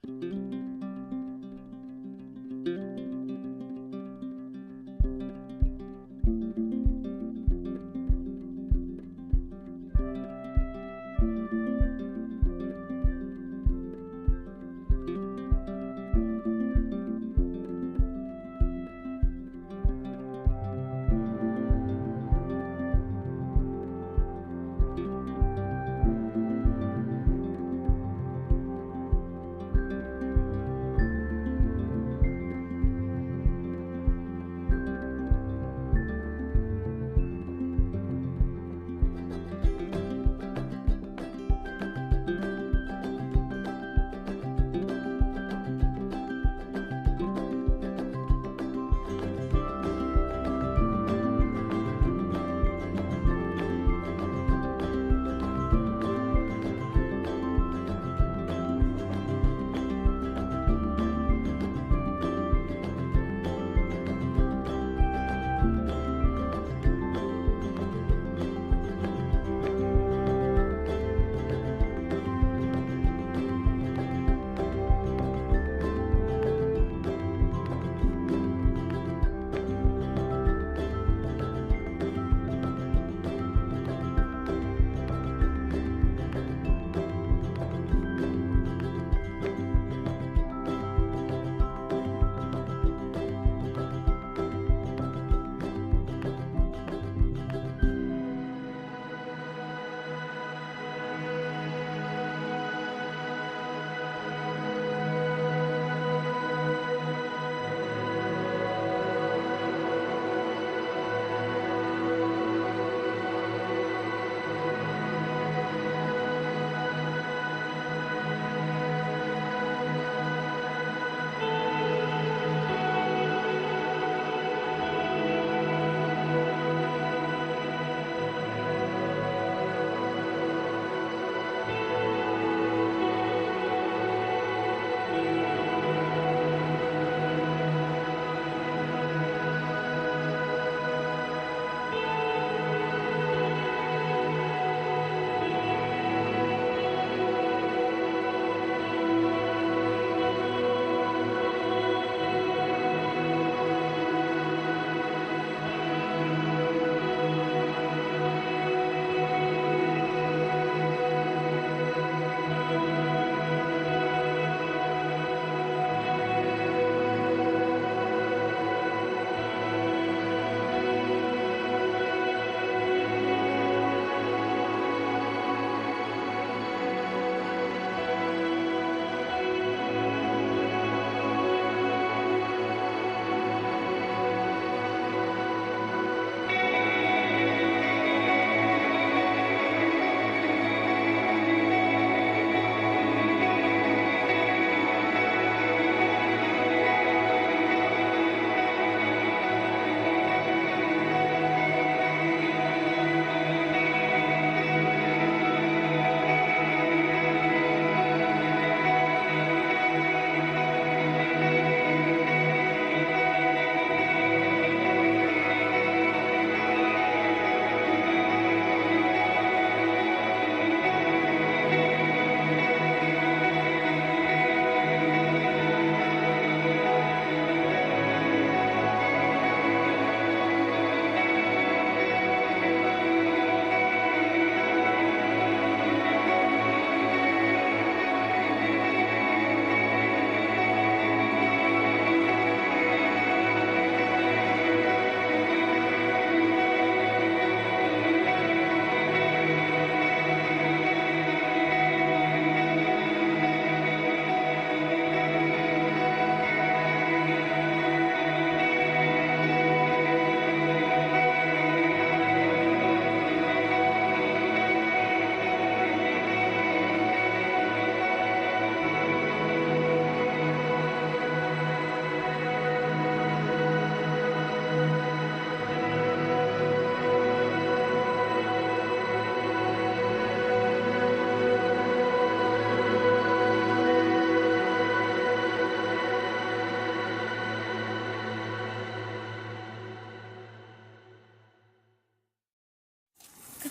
Koj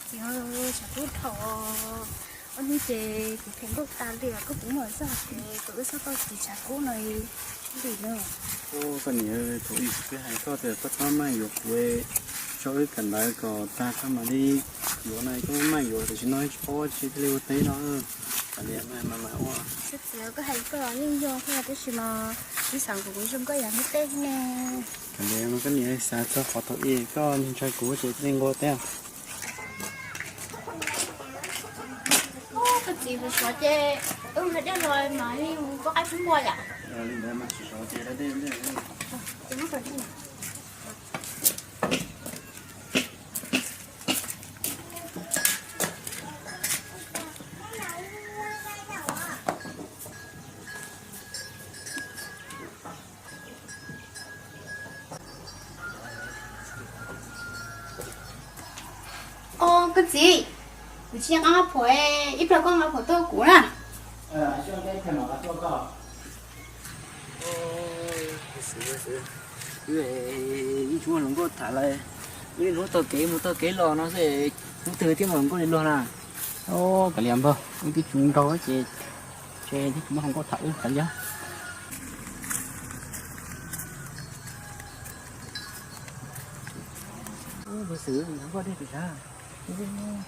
txiv, tshav kub dhau os. Hnub ces kuv phem nkauj tas li, koj puas muaj zog ces kuv wb txhob tau tiv tshav kub no li no. Koj niam, thaum ub kuv twb hais koj tias koj txhob maj yuav kuv, tso wb kawm ntawv kom tag koj mam li yuav no, koj maj yuav tiam sis no tsis paub tsis thiaj li ua teb no. Kav liam mas mas ua. Koj txiv, koj hais koj los yeej yog thiab tab sis mas ib xav kuv kuv zoo nkauj yam hnub teb ne. Kav liam mas koj niam, xav txog qhov thaum ub koj ntshaw kuv ces thiaj li nquag teb. Koj txiv, sov sov ces wb mus da dej los mas yeej koj qaib pub npua yam. Os, koj txiv, kuv tsis nqa nqaj phuam, ib pliag koj nqa phuam tuaj kuv na. Ib tsuas hluas nkauj tham lawm, wb hnub taug kev mus taug kev los no xwb, hnub twg thiaj mus hluas nkauj li luag na. Kav liam npawg, wb twb tsis nrau ces, ces twb tsis muaj hluas nkauj tham wb kav liam. Ub, npawg Xwm, hluas nkauj dej pes tsawg, ub,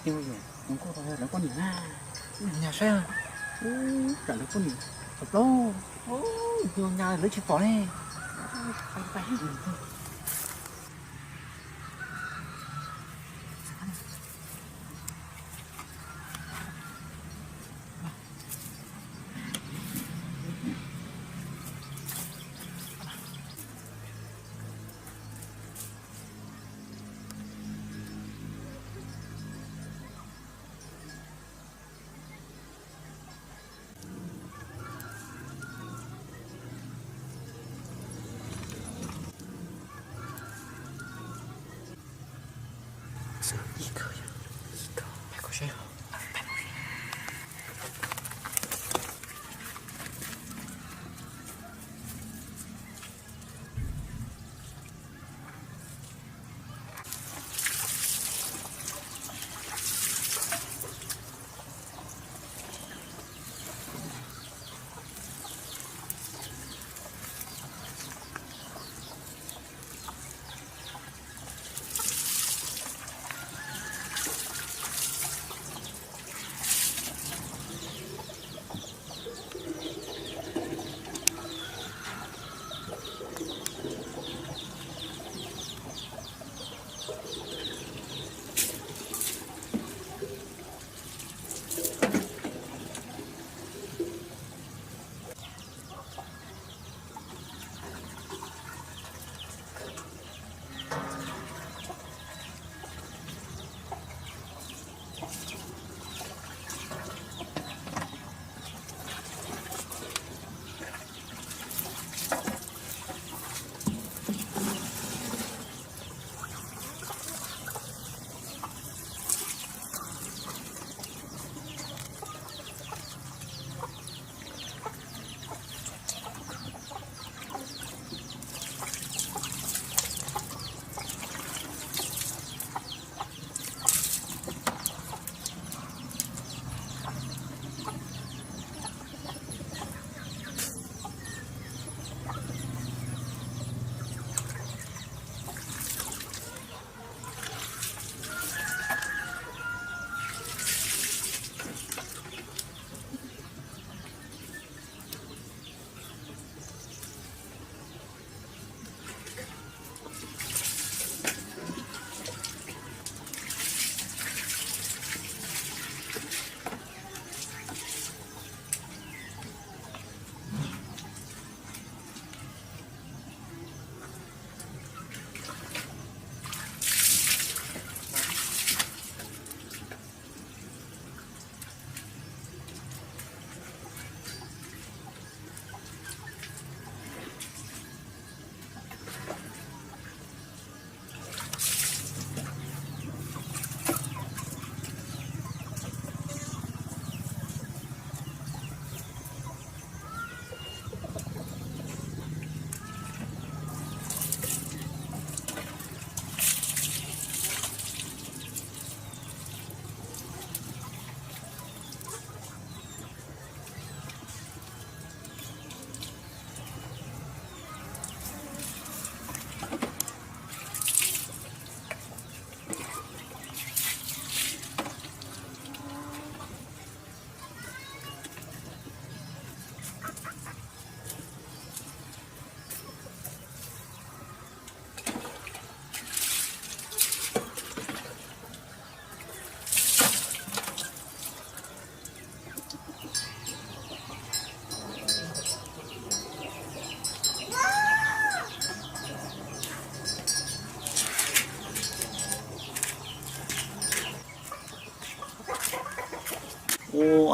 hluas nkauj lawv poj niam na, nyas saib, ub, tsam lawv poj niam txom plaub, ub, nyas lawv tsis pom ne.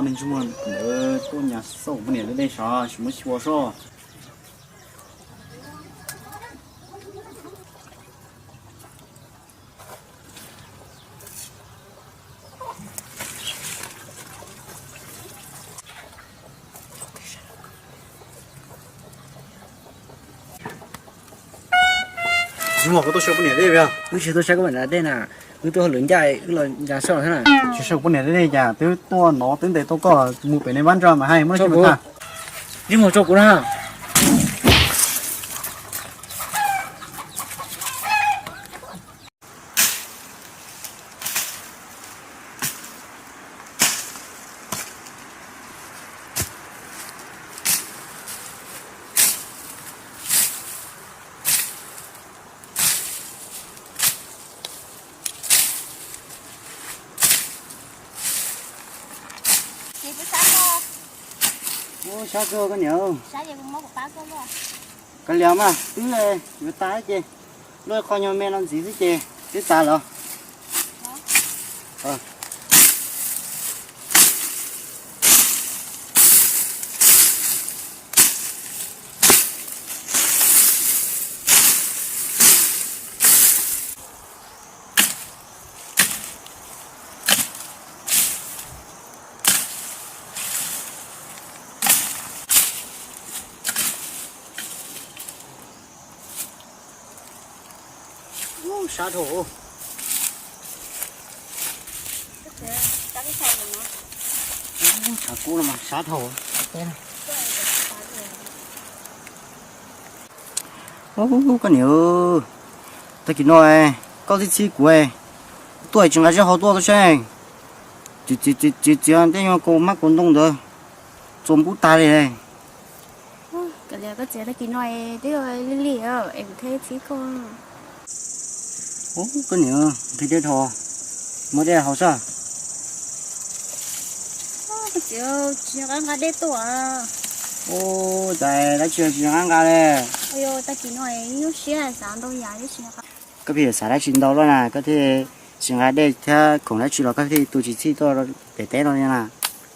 Ntsej muag ntawd tuaj nyas xauj poj niam deb deb sav, tsis muab xyuas soj. Tsis muaj, koj tuaj saib poj niam deb, wb tsis tuaj saib koj poj niam deb na, wb tuaj hauj lwm ncaj, wb los ncaj soj thiab na. Tsis saib poj niam deb li cas, twb tuaj no twb ntes tau koj mus pem nej pab ntsa mas hais muab tsis muaj tag. Tsis muaj, tso kuv na. Ub, sab kawg koj niam. Kav liam mas, twb yuav tas ces luaj qho nyuag me no ntxiv xwb ces twb tas lawm. Ub, sab dhau. Ub, tshav kub no mas sab dhau. Ub, koj niam, tag kis no koj txib txib kuv, tuaj tsis nqa zaj hauv tuaj tuaj saib. Txiv txiv txiv tej nyuag kaus mab kaus ntoo ntawd txua npub tag li. Kav liam koj txiv, tag kis no twb lig lig es kuv thiaj txib koj. Ub, koj niam, nqhis dej dhau, muab dej haus saib. Koj txiv, tsis nqa dej tuaj. Ub, cas dab tsi tsis nqa nqa li. Yog tag kis no nyuaj siab xav ntau yam. Koj pheej xav dab tsi ntau luaj na, koj thiaj tsis nqa dej thiab khoom dab tsi los koj thiaj tu tsis txhij tuaj pem teb no li na.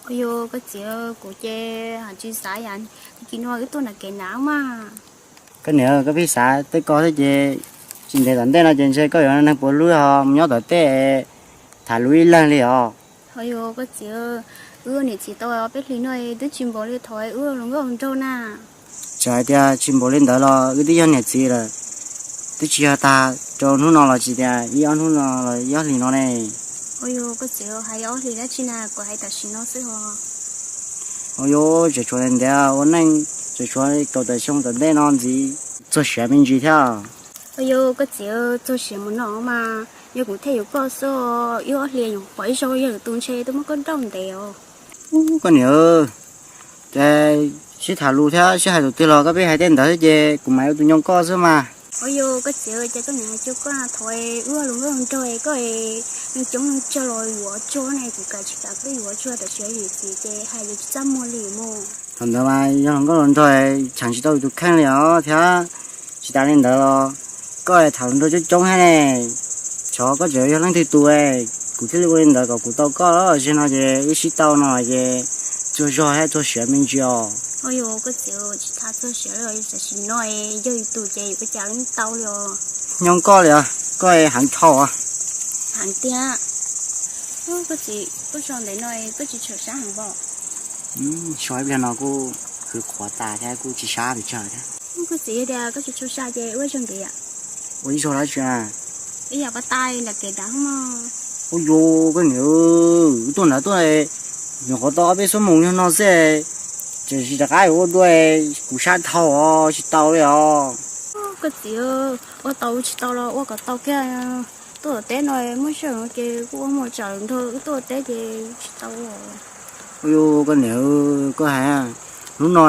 Yog koj txiv, kuv ces hais tsis xav yam, tag kis no wb tuaj nram kev nav mas. Koj niam, koj pheej xav tej ko thiab ces tsis ntev tom ntej no ces ntshe koj yuav neeg puas hlub ho mus nyob tom tej tham lus ib leeg li os. Yog koj txiv, wb niam txiv tau ob peb hlis no twb tsis npaum li thaum wb hluas nkauj hluas nraug na. Txawm hais tias tsis npaum li ntawd los wb twb yog niam txiv lawm, twb tsis yog tag rau hnub no los tsis tias ib ob hnub no los ib ob hlis no ne. Yog koj txiv, hais ob hlis dab tsi na, kuv hais tam sim no xwb os. Yog tseem tshuav ntev ua neej, tseem tshuav kaum tawm xyoo tom ntej no ntxiv, txog siav me ntsis thiab. Yog koj txiv, txog siav mus no mas yog kuv thiaj yuav koj xwb, ib ob hlis pom ib zaug yog lwm tus ntshe twb muab koj nrauj ntev os. Koj niam, ces sib tham lus thiab sib hais tus twg los koj pheej hais tej ntawd ces kuv mam ua tus nyoo koj xwb mas. Yog koj txiv, ces koj niam hais cuag koj na, thaum wb hluas nkauj hluas nraug koj neeg coob neeg tsawg los yuav tsuag ne, kuv kam tsis kam koj yuav tsuag, tam sim yus txiv ces hais yuav tsis txaj muag li mus. Thaum ntawd mas yog hluas nkauj hluas nraug cheem tsis tau tus kheej li os thiab. Tsis tas li ntawd los koj tham hluas nraug coob coob thiab ne, xyov koj tseem yog leej twg tus, kuv thiaj li ua li ntawd kom kuv tau koj, zaum no ces wb sib tau no ces txuag zog thiab txuag siav me ntsis os. Yog koj txiv, tsis tas txuag siav li, tam sim no yog yus tus ces yuav ua cas yeej tau li os. Nyoo koj li os, koj heev dhau os. Heev tiag. Koj txiv, koj tso ntev no koj tsis tshua sab heev pob? Tso ib pliag no kuj khwv qhuav tas thiab kuj tsis sab pes tsawg thiab. Koj txiv, yog tias koj tsis tshua sab ces ua ib zaug ntev. Ua ib zaug dab tsi? Ib yam pab tai nram kev nrad mog. Ua yus koj niam, wb tuaj nrad tuaj, nyuam qhuav tau ob peb xuab moos yog no xwb, tseem tsis rov qab yuav ua dua, kuv sab dhau os, tsis tau li os. Koj txiv, ua tau tsis tau los ua kom tau kiag. Tuaj tom teb no muaj sij hawm ces kuj ua muag tsam nrog wb tuaj teb ces tsis tau. Ua yus koj niam, koj hais hnub no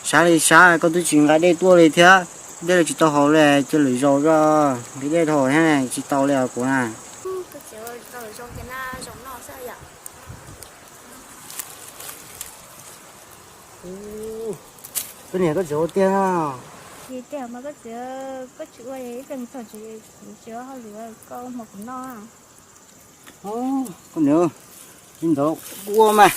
sab li sab, koj twb tsis nqa dej tuaj li thiab, dej los tsis tau haus li, cia lwm zaus nqhis dej dhau thiab tsis tau li os kuv na. Koj niam, koj txiv ua tiag no. Tiag mas koj txiv, koj tsis ua ib txhia txog tsis tsis ua hauj lwm koj ua hmo kuv noj. Koj niam, li ntawd ua mas.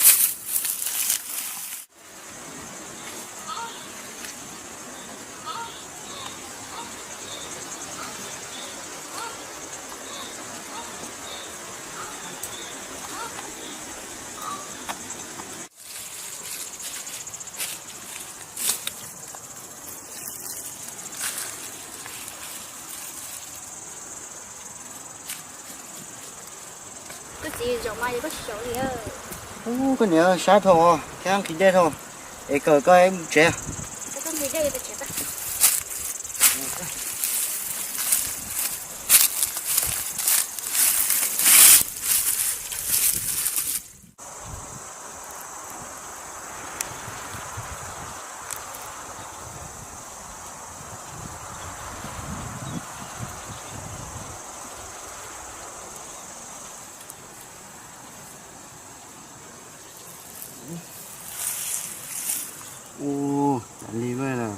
Ub, koj niam, sab dhau thiab nqhis dej dhau, es kawm koj mus tsev. Ua cas li lawm,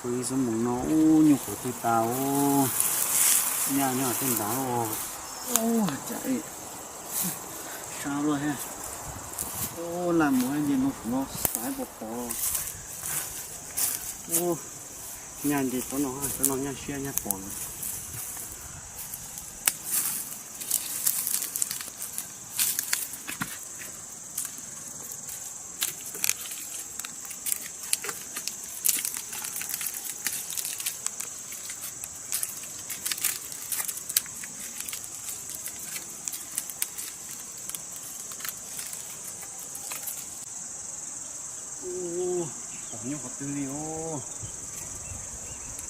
ua ib xub mus no ub nyuj qhuav twg tas ub, nyaj nyob tej nrad ub. Ua cas sab luaj thiab. Ub, laj mus ib ncig no kuv no xav ib puas pom. Ub, nyaj nce tsob no, tsob no nyaj siab nyaj pom lawm. Ub, pom nyuj qhov twg li os.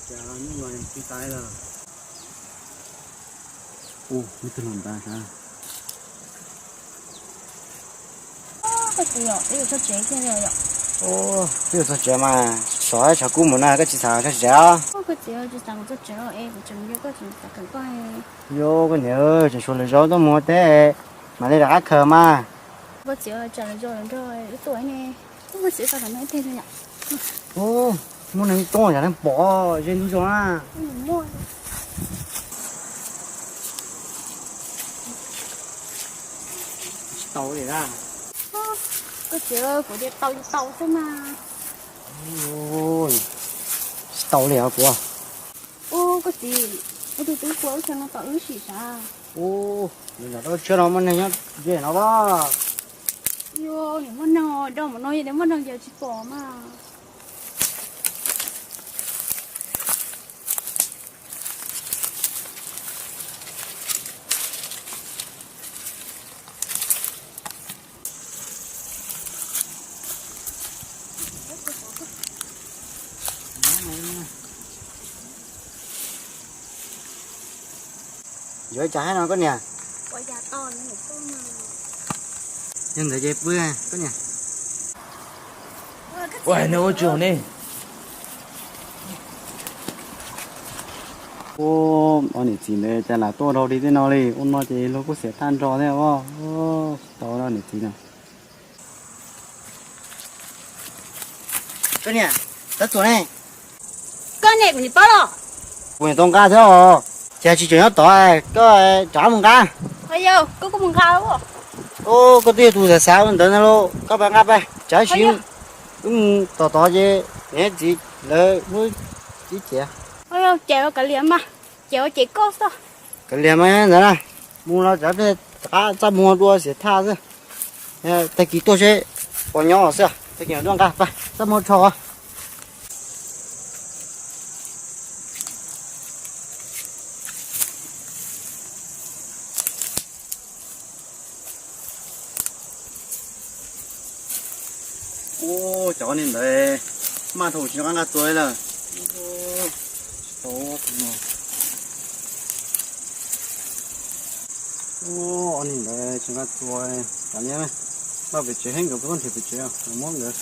Cas nyuj los twb tas lawm. Ub, muaj tus hluas nraug sav. Koj txiv, peb yuav txog tsev kiag li yom. Ub, peb yuav txog tsev mas, sov tshav kub mus na, koj tsis xav txog tsev os? Koj txiv, tsis xav mus txog tsev es kuv tseem nco koj, tseem xav kawm koj. Yog koj niam, tseem suav lwm zaus tuaj mus teb, mam li rov qab khaws mas. Koj txiv, tsam lwm zaus nrog wb tuaj ne, koj txiv tau tom no ib teg yom. Ub, muaj neeg tuaj yam neeg pom ze ntug zos na. Tsis tau li a. Koj txiv, kuv tias tau tsis tau xwb mas. Tsis tau li os kuv. Ub, koj txiv, ua tus twb ua ub xyoo no tom wb sim sav. Ub, nws nram rau tshiab no muaj neeg nyob ze no los. Yog niam muaj neeg do mus no, niam muaj neeg ces tsis pom mas. Yuav cas hab no koj niam? Yog ntawd ces pw koj niam. Ua, nws ua tsis haum ne. Ua, ob niam txiv ntawd cas lam tuaj dhau li tej no li, ua no ces luag kuj xiam thaj nrho thiab os. Tsis tau ob niam txiv no. Koj niam, tab txuas ne. Koj niam, kuv niam paub los. Kuv niam tau nqa thiab os. Ces tsis tseem nyob tod, koj rov mus nqa. Yog, koj kuj mus nqa. Ub, koj twb yog tus xav xav ua ntawd ntag lauj, koj pab nqa pab, tsam sim wb mus tom tod ces niam txiv lawv muab ib ciam. Ces kav liam mas, ces ua ces koj xwb. Kav liam mas ntawd na, mus los tsam peb rov qab txaj muag dua xiam thaj xwb. Tag kis tuaj seb puas nyob xwb, tag kis mam tuaj nqa, pab txaj muag rho. Ub, cov ob niag ntawd maj dhau tsis nco qab nqa txuas li lawm. Ub, tsis tau no. Ub, ob niag ntawd tsis nqa txuas, kam li, npaj pem tsev, heev nkawd puas tuaj nrhiav pem tsev, muab nkawd.